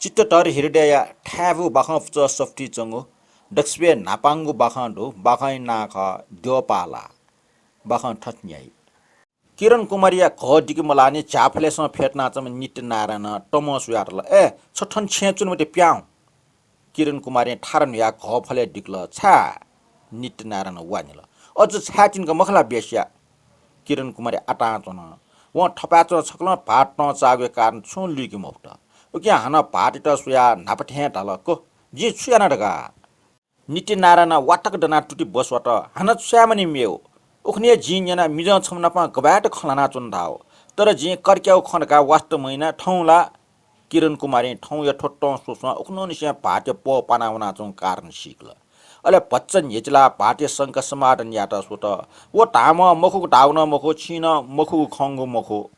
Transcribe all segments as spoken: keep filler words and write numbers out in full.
चित्तधर हृदयया थाय्‌बु बाखं पुचः सफुती च्वंगु, दक्वसिबय् न्हापांगु बाखं दु, बाखंया नां खः द्यःपाला। बाखं थथे न्ह्याइ। किरण कुमारीया घः दिके मलाःनि झ्याःफलय्‌सं फ्यतुनाच्वंम्ह नित्यनारायणं तमं स्वयाः धाल, "ए, छ थन छेँय् च्वने मते, प्याहुँ।" किरण कुमारीं थारा न्हुयाः घःफलय् दिकल, "छाय्?" नित्यनारायणं वाः न्हिल। "अझ छाय् तिनि का मखु ला बेस्या?" किरण कुमारी आतां च्वन। वं थपाय्‌च्वनाः छकलं भाःत तं चाःगुया कारण छुं लुइके मफुत। उकिं हानं भाःतयात स्वयाः न्हापा थें धाल, "को, जिं छु याना धकाः?" नित्यनारायणं वातक दनाः तुति बस्वात, "हानं छु यायेमानि मेगु? उखुन्हु हे जिं न्यना मिजं छम्ह नाप गबय् खँ ल्हानाच्वन धाःगु। तर जिं करक्यागु खँ धकाः वास्ता मयाना, थौं ला।" किरण कुमारीं थौंया थ्व तं स्वस्वं उखुन्हुनिसें भाःतया पः पाना वनाच्वंगु कारण सीकल। अले भचा न्ह्यचिलाः भाःतया शंका समाधान यायेत स्वत। व धाःम्ह मखुगु धाःगु नं मखु, छिं नं मखुगु खंगु मखु।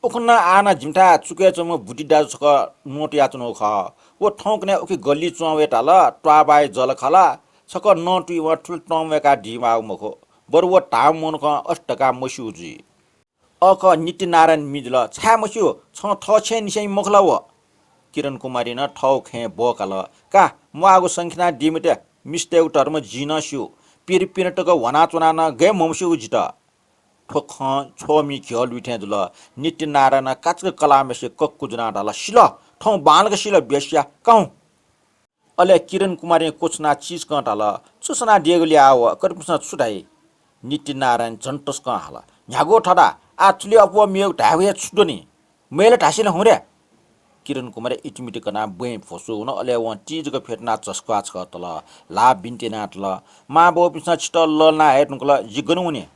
उखुन्हु आः नं जिमिथाय् चुकय् च्वंम्ह बुद्धि दाजु छकः नं तुयाच्वनागु खः। व थौंकन्हय् उखे गल्लिइ च्वं वये धाल, त्वाःबाया जःलाखः ला, छकः नं तुइ वं थुलि तं वय्‌कादीमाःगु मखु। बरु व धाःम्ह मनुखं अथे धकाः मस्यू जुइ। अ खः, नित्यनारायण मिजु ला, छाय् मस्यू? छं थः छेँय् निसें मखु ला व? किरण कुमारीं नं थःगु खँय् ब्वःकाल, "का, म्वाःगु संखिना दी मते, मिस्तय्‌गु धर्म जिं नं स्यू। पिर पिने तक ह्वानाच्वनाः नं गय् म्हमस्यूगु जितः।" थ्व खँ छ्वःमि घ्यः लुइ थें जुल। नित्यनारायणं काचाक्क कलाःम्हेसिया कक्कु ज्वनाः धाल, "सिल, थौं बांलाक सिल, बेस्या, का हुँ।" अले किरण कुमारीं क्वछुनाः चिचकं धाल, "छु सनाः देगु ल्याः व, कर्पिन्सं छु धाइ?" नित्यनारायणं झन तसकं हाल, "न्ह्यागु थदा, आः थुलि अप्वः मेगु धायेगु हे छु दनि? मय् ला धासेंलि हुँ रे।" किरण कुमारी इतिमिति कनाः ब्वँय् भ्वसू वन। अले वं ति जक फ्यतुनाः झसुख्वाः छकः तल। ल्हाः बिन्ति यानाः धाल, "मांबौपिन्सं छितः लःल्हाना हये धुंकल, जि गन वने?"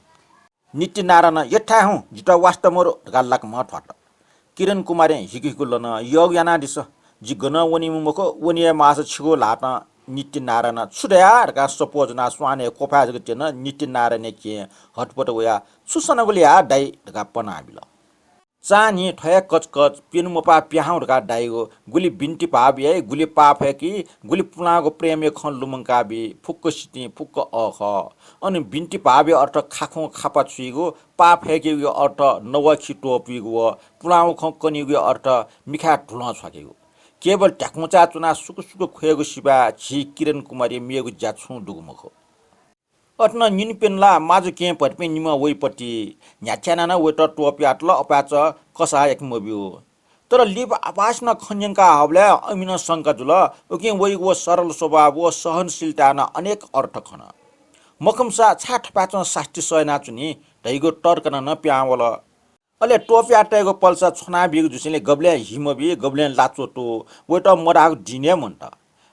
नित्यनारायणं, "यथाय् हुँ, जितः वास्ता मरु" धकाः लाकम्हं थ्वात। किरण कुमारीं हिकु हिकु लन, "यःगु यानादिसँ, जि गनं वनीम्ह मखु, वने हे माःसा छिगु" ल्हातं नित्यनारायणं छु धया धकाः सपोजनाः स्वानय् क्वफाय् जक त्यन। नित्यनारायणया केहेँ हतपत वयाः, "छु सनागु ल्याः दाइ" धकाः पनाबिल। चान्हि थ्व हे कचकच, प्यन्हु मपाः प्याहुँ धकाः धाइगु, गुलि बिन्ति भाव याइ, गुलि पाः फय्‌की, गुलि पुलांगु प्रेमया खँ लुमंकाबी, फुक्क सितिं फुक्क अःखः। अन बिन्ति भावया अर्थ खाखुं खापा छुइगु, पाः फय्‌कीगुया अर्थ नवःखि त्वपुइगु व पुलांगु खँ कनीगुया अर्थ मिखाय् धुलं छ्वाकेगु। केवल ध्याकुंचाय् च्वनाः सुकु सुकु ख्वयेगु सिवाय् झी किरण कुमारीया मेगु ज्या छुं दुगु मखु। अथे नं निन्हु प्यन्हु ला माजु केहेँ भतिपिं निम्हं वइपति न्ह्याथ्यानाः नं वयात त्वपुयातल, अपाय्‌च कसाः याके मब्यू। तर लिपा आपासिनं खँ न्यंका हःबलय् अमिनं शंका जुल। उकिं वइगु व सरल स्वभाव व सहनशीलताय् नं अनेक अर्थ खन। मखुम्हसा छाय् थपाय्‌च्वनाः सास्ती सः यानाच्वनी धइगु तर्क नं, नं पिहां वल। अले त्वपुया तयेगु पलेसा छ्वनाबीगु जुसेंलि गबलें हि मबी, गबलें लाच्वतु, वयात मधाःगु दिं हे मन्त।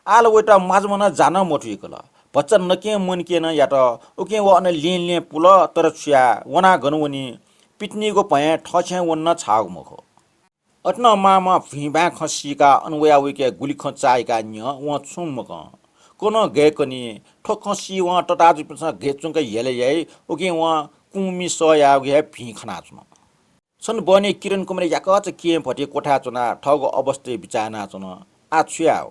आः ला वयात माजु मनं जा नं मथुइकल। भचा नकें मनकें नं यात। उकिं व अन लिं लिं पुल, तर छु याये, वनाः गन वनी? पितिनीगु भयं थःछेँय् वने नं छाःगु मखु। अथे नं मांम्हं भिंबांय् खँ सीकाः अन वयाः वय्‌के गुलि खँ चाःहिकाः न्यं, वं छुं मकं। कनं गय् कनी। थ्व खँ सी वं तताजुपिन्सं गय् च्वंक हेला याइ, उकिं वं कुंमि सः याःगु हे भिं खनाच्वन। छन्हु बहनी किरण कुमारी याकःचा केहेँ भति क्वथाय् च्वनाः थःगु अवस्थाया बिचाः यानाच्वन। आः छु यायेगु?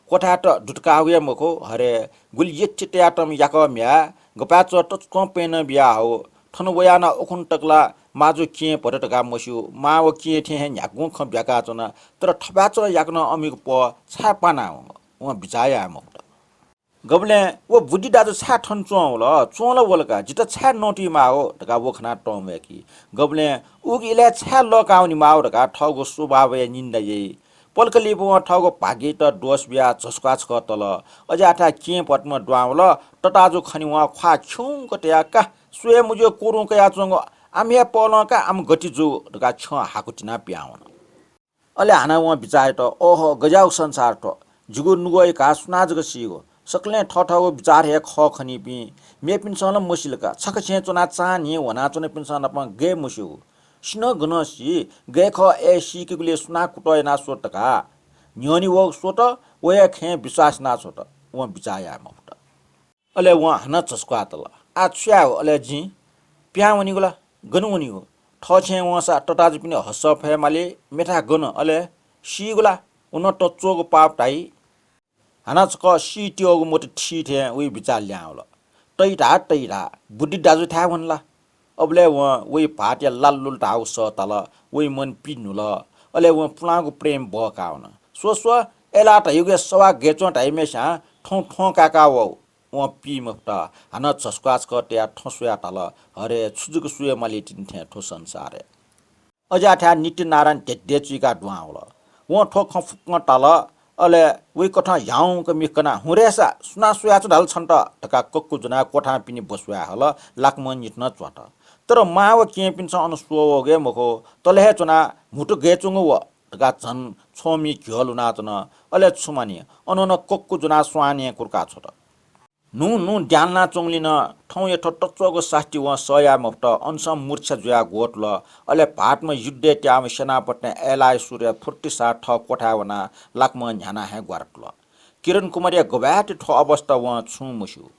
क्वथाय्‌त दुतकाःगु हे मखु, हरे, गुलि यःथें तयातःम्ह याकः म्ह्याय्, गपाय्‌च तसकं प्यन्हु बियाहःगु। थन वयाः नं उखुन्हु तक ला माजु केहेँ भति धकाः मस्यू, मां व केहेँ थें हे न्ह्यागुं खँ ब्याकाच्वन, तर थपाय्‌च याकनं अमिगु पः छाय् पाना वंगु, वं बिचाः याये मफुत। गबलें व बुद्धि दाजु छाय् थन च्वं वल? च्वं ला वल का, जितः छाय् नतुइमाःगु धकाः व खनाः तं वय्‌की। गबलें उगु इलय् छाय् लःकाः वनेमाःगु धकाः थःगु स्वभावया निन्दा याइ। पलख लिपा वं थःगु भाग्ययात दोष बियाः झसुकाः छकः तल। अज्याःथाय् केहेँ भतिम्ह दुहां वल। तताजु खनेवं ख्वाः खिउँक तयाः, का, स्वये मज्यूगु कुरुं कयाच्वंगु, आम हे पहलं का, आम गति जू धकाः छ्यं हाकु तिनाः पिहां वन। अले हानं वं बिचाः यात, ओहो, गज्याःगु संसार थ्व। जिगु नुगःया घाः सुनां जक सीगु। सकलें थःथःगु बिचाः हे खः खनीपिं। मेपिन्सं ला मसिल का, छखा छेँय् च्वनाः चान्हि ह्वनाच्वनापिन्सं नाप गय् मस्यूगु। सिनं गनं सी, गय् खः अय् सीकेगुलिइ सुनां कुतः यानाः स्वत धकाः। न्ह्यःने वःगु स्वत, वया खँय् विश्वास यानाः स्वत। वं बिचाः याये मफुत। अले वं हानं झसुकाः तल, आः छु यायेगु अले जिं? पिहां वनीगु ला? गन वनीगु? थःछेँय् वंसा तताजुपिनि हसः फयेमाली, मेथाय् गन? अले सीगु ला? व नं तच्वःगु पाप धाइ। हानं छकः सी त्यःगु मत थी थें वया बिचाः ल्याहां वल। तइ धा, तइ धा, बुद्धि दाजुथाय् वने ला? अबलय् वं वया भाःतया लाल लुल धाःगु सः ताल, वया मन पिन्हुल। अले वं पुलांगु प्रेम बहकाः वन। स्व स्व, अय्‌लाः धयागु हे सवाः गय् च्वं धाइम्हस्यां थौं थ्वं काय्‌का वः। वं पी मफुत। हानं झसुकाः छकः तयाः थौं स्वयाः धाल, हरे, छु जक स्वये माली तिनि थें थ्व संसारय्। अज्याःथाय् नित्यनारायण धेधे चुइकाः दुहां वल। वं थ्व खँ फुक्कं ताल। अले वय्‌कथं ह्याउँक मिख कनाः, हुँ रे सा, सुनां स्वयाच्वन धाल छन्त धकाः कक्कु ज्वनाः क्वथां पिने ब्वसुवाये हल। लाक्कं निथनं च्वत। तर मां व केहेँपिन्सं अन स्वः वःगु हे मखु, तले हे च्वनाः म्हुतु गय् च्वंगु व धकाः झन छ्वमि घ्यः लुनाच्वन। अले छु मानि, अनं नं कक्कु ज्वनाः स्वां न्यंकुर्का छ्वत। न्हून्हूं द्यानाच्वंगुलिं नं थौंया थ्व तच्वःगु सास्ति वं सह याये मफुत। अनसं मूर्छा जुयाः ग्वतुल। अले भाःतम्ह युद्धय् त्याःम्ह सेनापतिं अय्‌लाःया सुरय् फुर्तिसाथ थः क्वथाय् वनाः लाक्कं न्ह्यानाः हे ग्वारातुल। किरण कुमारया गबलय् थ्व अवस्था वं छुं मस्यू।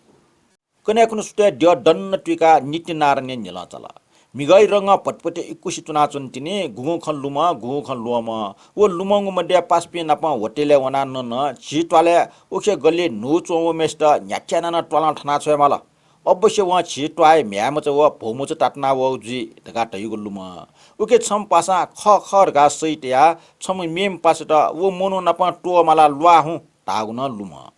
कन्हय् खुन्हु सुथय् द्यः दन तुइकाः नित्यनारायणया न्ह्यलं चाल। म्हिगःया रंगं भतिभति इकुसि च्वनाच्वन तिनि, गुगुं खँ लुमं, गुगुं खँ ल्वःमं। व लुमंगु मध्य पासापिं नाप होटेलय् वनाः नन। झी त्वालय् उखे गल्लिइ न्हू च्वंवःम्हय्‌सित न्ह्याथ्यानाः नं त्वालं थाना छ्वयेमाल। अवश्य वं झी त्वाःया म्ह्याय्‌मचा व भौमचा तातुना वःगु जुइ धकाः धयागु लुमं। उखे छम्ह पासां खः खः धकाः सही तयाः छम्ह मेम्ह पासायात व मनू नाप त्वःमालाः ल्वाः हुँ धाःगु नं लुमं।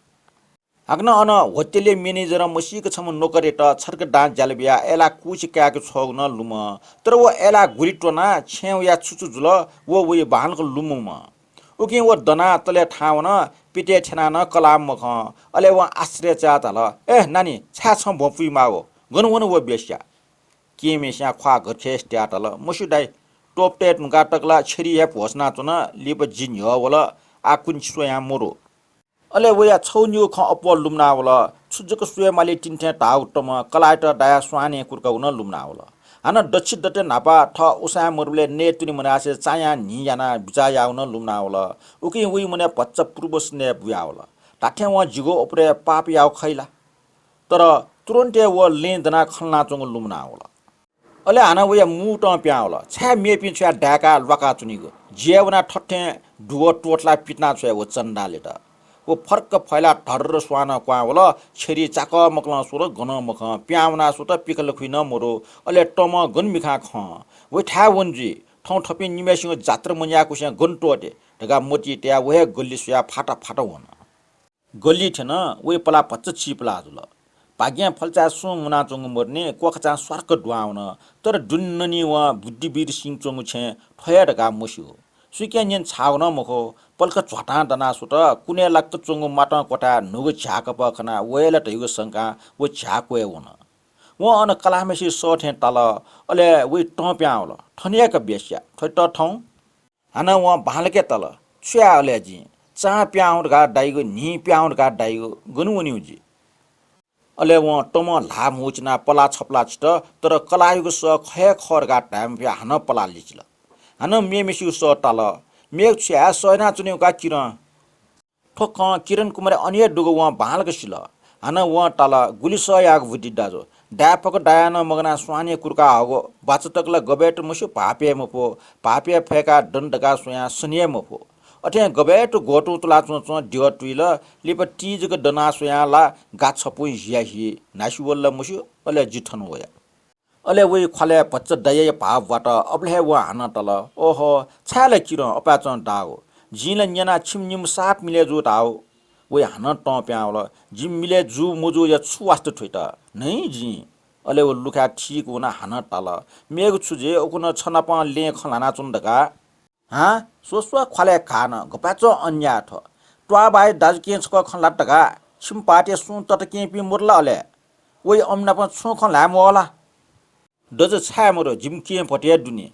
हाकनं अन होटेलया म्यानेजरं मसीक छम्ह नोकरयात छर्क दां ज्याला बियाः अय्‌लाः कुछि काय्‌के छ्वःगु नं लुमं। तर व अय्‌लाः गुलि त्वनाः छेँय् वयाः छु छु जुल, व वइ बांलाक लुमंम्ह। उकिं व दनाः तलय् थाहां वन, पितय् थ्यनाः नं कलाः मखं। अले वं आश्चर्य चायाः धाल, ए नानी, छाय् छं भ्वं पुइमाःगु? गन वन व वेश्या? केहेँम्हस्यां ख्वाः घरखय्‌सि तयाः धाल, मस्यू दाइ, तोपतय् धुंकाः तक ला छेरिइ हे भ्वसुनाच्वन, लिपा जि न्ह्यः वल, आः कुन्हु स्वयां मरु। अले वया छगू निगू खँ अप्वः लुमना वल। छु जक स्वये माली तिनि थें धाःगु तमं कलाःयात दायाः स्वां न्यंकुर्कागु नं लुमना वल। हानं दच्छि दतय् न्हापा थः उसाँय् मरुबलय् नये त्वने मनासें चायां न्हि यानाः बिचाः याःगु नं लुमना वल। उकिं वइ मनय् भचा पूर्व स्नेह बुया वल। धात्थें वं जिगु अपुरय् पाप याःगु खइ ला? तर तुरुन्त हे व लँय् दनाः खँ ल्हानाच्वंगु लुमना वल। अले हानं वया मू तं पिहां वल। छाय् मेपिं छुयाः दाय्‌काः ल्वाकाच्वनीगु? जि हे वनाः थथें दुगः त्वःतलाः पितिना छ्वये व चण्डालयात। व फर्क फैलाः धर्र स्वानं क्वहां वल। छेरिइ चाकः मकलं स्वल, गनं मखं। पिहां वनाः स्वत, पिखल खुइ नं मरु। अले तमं गन मिखां खं? वइथाय् वन जुइ। थौं थपिं निम्हय्‌सिगु जात्रा मन्याय्‌कुसें गन त्वःते धकाः मतिइ तयाः व हे गल्लि स्वयाः फाटा फाटा वन। गल्लिइ थ्यन, वइ पलाः भचा चिपलाः जुल। भाग्यं फल्चाय् सुं मुनाच्वंगु मदुनि, क्वखचां स्वार्क दुहां वन। तर दुने ननिं वं बुद्धिवीर सिं च्वंगु छेँ थ्व हे धकाः मस्यू। सुइकें न्यने छाःगु नं मखु, पलख झ्वातां दनाः स्वत। कुनय् लाक्क च्वंगु मातं क्वथाय् न्हूगु झ्याःकपः खनाः व हे ला धइगु संकां व झ्याः क्वय् वन। वं अन कलाःम्हय्‌सिगु सः थें ताल, अले वइ तं पिहां वल। थन हे का वेश्या, थ्वयात थौं। हानं वं बांलाक हे ताल, छु याये अले जिं? चां पिहां हुँ धकाः धाइगु, न्हिं पिहां हुँ धकाः धाइगु, गन वनीगु जि? अले वं तमं ल्हाः म्हुचिनाः पलाः छपलाः छित, तर कलाःयागु सः खः हे खः धकाः धाये मफयाः हानं पलाः लिचिल। हानं मेम्हय्‌सिगु सः ताल। मेगु छु याये, सः यानाच्वनीगु का किरण। थ्व खँ किरण कुमारया अन हे दुगु वं बांलाक सिल। हानं वं ताल, गुलि सह याःगु बुद्धि दाजु। दाय्‌फक दायाः नं मगानाः स्वां न्यंकुर्का हःगु बाचा तक ला गबय्‌त मस्यू, भाःपय् मफु। भाःपय् फय्काः दन धकाः स्वयां सने हे मफु। अथें गबय्‌त ग्वतुं तुलाच्वंच्वं द्यः तुइल। लिपा ति जक दनाः स्वयां ला गा छपुं हिया हि। न्हासि वल ला मस्यू, अले जि थन वया। अले वइ ख्वालय् भचा दयाया भाव ब्वात। अबलय् हे वं हानं ताल, ओहो, छाय् ला किरण, अपाय्‌चं दाःगु? जिं ला न्यना छिमि निम्ह साप मिलय् जू धाःगु। वइ हानं तं पिहां वल, जिमि मिलय् जू मजूया छु वास्ता थ्वइत? न्हय् जिं। अले व लुखाय् थीक वनाः हानं ताल, मेगु छु जुइ, उखुन्हु छ नाप लँय् खँ ल्हानाच्वन धकाः। हां, स्वस्व ख्वालय् घाः नं, गपाय्‌चं अन्याय थ्व। त्वाःबाया दाजुकेहेँ छकः खँ ल्हात धकाः छिमि पार्टीया सुं तताकेहेँपिं मदु ला अले? वइ अम्ह नाप छुं खँ ल्हाये म्वाः ला? दजु छाय् मदु, जिमि केहेँ भति हे दुनि।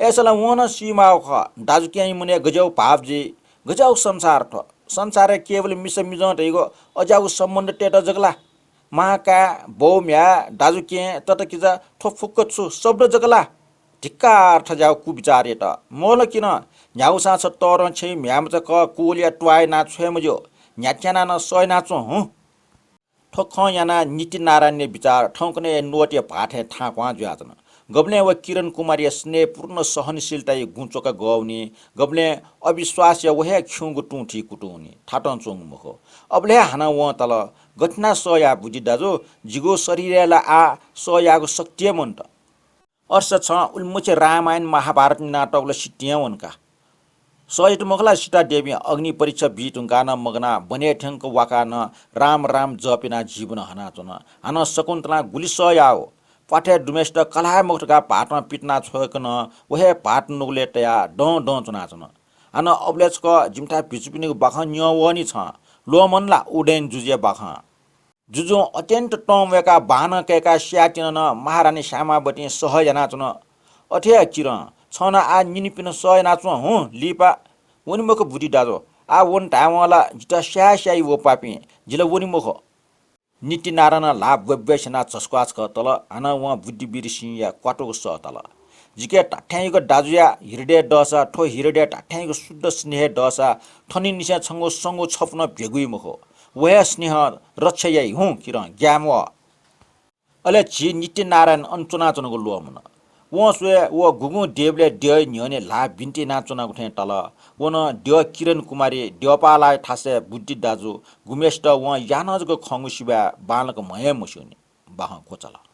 अय्‌सा ला वं नं सीमाःगु खः, दाजुकेहेँया मनय् गज्याःगु भाव जुइ, गज्याःगु संसार थ्व। संसारय् केवल मिसा मिजं धइगु अज्याःगु सम्बन्ध तयेत जक ला? मांकाय्, बौ म्ह्याय्, दाजुकेहेँ, तताकिजा, थ्व फुक्क छु शब्द जक ला? धिक्कार थज्याःगु कुबिचारयात। मोल किन, न्ह्यागुसां छ तःधं छेँय् म्ह्याय्‌मचा कः कुवलिया त्वाः यानाः छ्वये मज्यू। न्ह्याथ्यानाः नं सह यानाच्वँ हुँ। थ्व खँ यानाः नित्यनारायणया बिचाः थौंकन्हय्‌या नोटया भाः थें थांक्वहां जुयाच्वन। गबलें व किरण कुमारया स्नेहपूर्ण सहनशीलताया गुँ च्वका गःवनी, गबलें अविश्वासया व हे खिउँगु तुं थी कुतुं वनी, थातं च्वंगु मखु। अबलय् हे हानं वं ताल, गथे यानाः सह याये बुद्धि दाजु, जिगु शरीरय् ला आः सह यायेगु शक्ति हे मन्त। अथेसा छं उलिमछि रामायण महाभारत न्यनातःगु ला सितिं हे वन का। सःयात मखु ला, सीता देवीं अग्नि परीक्षा बी धुंकाः नं मगानाः वनय् थ्यंक वाकाः नं राम राम जप यानाः जीवन हनाच्वन। हानं शकुन्तलां गुलि सः याः, प्वाथय् दुम्हेसित कलाः हे मखु धकाः भाःतं पितिना छ्वय्क नं व हे भाःत नुगलय् तयाः दं दं च्वनाच्वन। हानं अबलय् छकः जिमिथाय् भिक्षुपिनिगु बाखं न्यं वःनि छं, ल्वःमन ला उदयन जुजुया बाखं। जुजुं अत्यन्त तं वय्काः बाहानं कय्काः स्यायेत्यन नं महारानी श्यामावतीं सह यानाच्वन। अथे हे किरण, छं नं आः निनिपिन्त सह यानाच्वँ हुँ लिपा। वने मखु बुद्धि दाजु, आः वन धायेवं ला जितः स्याये स्याइ व पापिं, जि ला वने मखु। नित्यनारायणं ल्हाः ब्वय्ब्वय् स्यनाः झस्क्वाः छकः तल। हानं वं बुद्धिवीर सिंहया क्वातुक सः ताल। जिके धात्थेंयागु दाजुया हृदय दःसा, थ्व हृदय धात्थेंयागु शुद्ध स्नेह दःसा, थनिंनिसें छंगु संगु छपु नं भेगुइ मखु। व हे स्नेहं रक्षा याइ हुँ किरण, ग्याये म्वाः। अले झी नित्यनारायण अन च्वनाच्वनागु ल्वःमन। वं स्वये व गुगुं देबलय् द्यःया न्ह्यःने ल्हाः बिन्ति यानाच्वनागु थें ताल। व नं द्यः किरण कुमारी, द्यःपालाया थासय् बुद्धि दाजु, गुम्हेसित वं याहानं जक खंगु सिबय् बांलाक म्हं हे मस्यूनि। बाखं क्वचाल।